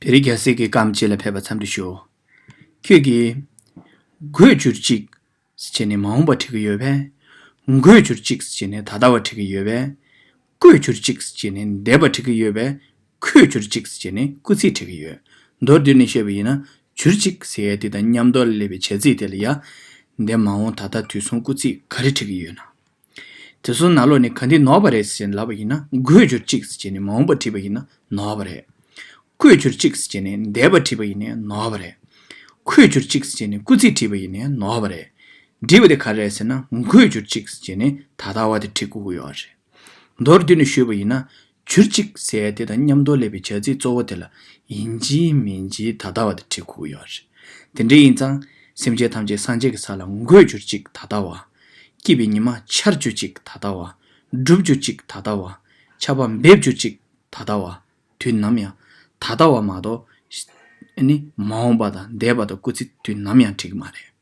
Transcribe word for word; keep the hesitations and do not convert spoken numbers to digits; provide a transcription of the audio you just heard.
བེ་རི་རྒྱལ་སྲས་ཀྱི་སྐརམ་རྗེས་ལ་ཕེབས་པ་འཚམས་འདྲི་ཞུ། ཁྱོད་ཀྱིས་དགོས་གྱུར་ཅིག་ཟེར་བྱས་ནས་མ་འོངས་པ་བྲི་གི་ཡོད་པས། དགོས་གྱུར་ཅིག་ཟེར་བྱས་ནས་ད་ལྟ་བ་བྲི་གི་ཡོད་པས། བསྐོས་གྱུར་ཅིག་ཟེར་བྱས་ནས་འདས་པ་བྲི་གི་ཡོད་པས། འཁོད་གྱུར་ཅིག་ཟེར་བྱས་ནས་སྐུལ་ཚིག་བྲི་གི་ཡོད། མདོར་བསྡུས་ནས་བཤད་པ་ཡིན་ན། གྱུར་ཅིག་ཟེར་ཡས་དེ་དང་མཉམ་དུ་སླེབས་པའི་བྱ་ཚིག་དེ་ལ་ཡ། འདས་མ་འོངས་ད་ལྟ་དུས་གསུམ་སྐུལ་ཚིག་ག་རེ་བྲི་གི་ཡོད་ན། དེ་ཚོ་ནང་ལོགས་ནས་ག་འདི་ནོར་བ་རེད་ཟེར་ལབ་པ་ཡིན་ན། དགོས་གྱུར་ཅིག་ཟེར་བྱས་ནས་མ་འོངས་པ་བྲིས་པ་ཡིན་ན་ནོར་བ་རེད། བསྐོས་གྱུར་ཅིག་ཟེར་བྱས་ནས་འདས་པ་བྲིས་པ་ཡིན་ནའི་ནོར་བ་རེད། འཁོད་གྱུར་ཅིག་ཟེར་བྱས་ནས་སྐུལ་ཚིག་བྲིས་པ་ཡིན་ནའི་ནོར་བ་རེད། འགྲིག་པ་དེ་ག་རེ་རེད་ཟེར་ན། དགོས་གྱུར་ཅིག་ཟེར་བྱས་ནས་ད་ལྟ་བ་དེ་བྲི་དགོས་ཀྱི་ཡོད་རེད། མདོར་བསྡུས་ནས་ཞུས་པ་ཡིན་ན། གྱུར་ཅིག་ཟེར་ཡས་དེ་དང་མཉམ་དུ་སླེབས་པའི་བྱ་ཚིག་གཙོ་བོ་དེ་ལ་ཡིན་གཅིག་མིན་གཅིག་ད་ལྟ་བ་དེ་བྲི་དགོས་ཀྱི་ཡོད་རེད། དེ་འདྲ་ཡིན་ཙང་། སེམས་ཅན་ཐམས་ཅད་སངས་རྒྱས་ཀྱི་ས་ལ་འགོད་གྱུར་ཅིག་ད་ལྟ་བ། སྐྱིད་པའི་ཉི་མ་འཆར་གྱུར་ཅིག་ད་ལྟ་བ། འགྲུབ་གྱུར་ཅིག་ད་ལྟ་བ། ཆར་པ་འབེབས་གྱུར་ཅིག་ད་ལྟ་བ། དུས་ནམ་ཡང་ད་ལྟ་བ་མ་གཏོགས། ཨ་ནི་མ་འོངས་པ་དང་འདས་པ་དང་སྐུལ་ཚིག་དུས་ནམ་ཡང་བྲི་གི་མ་རེད།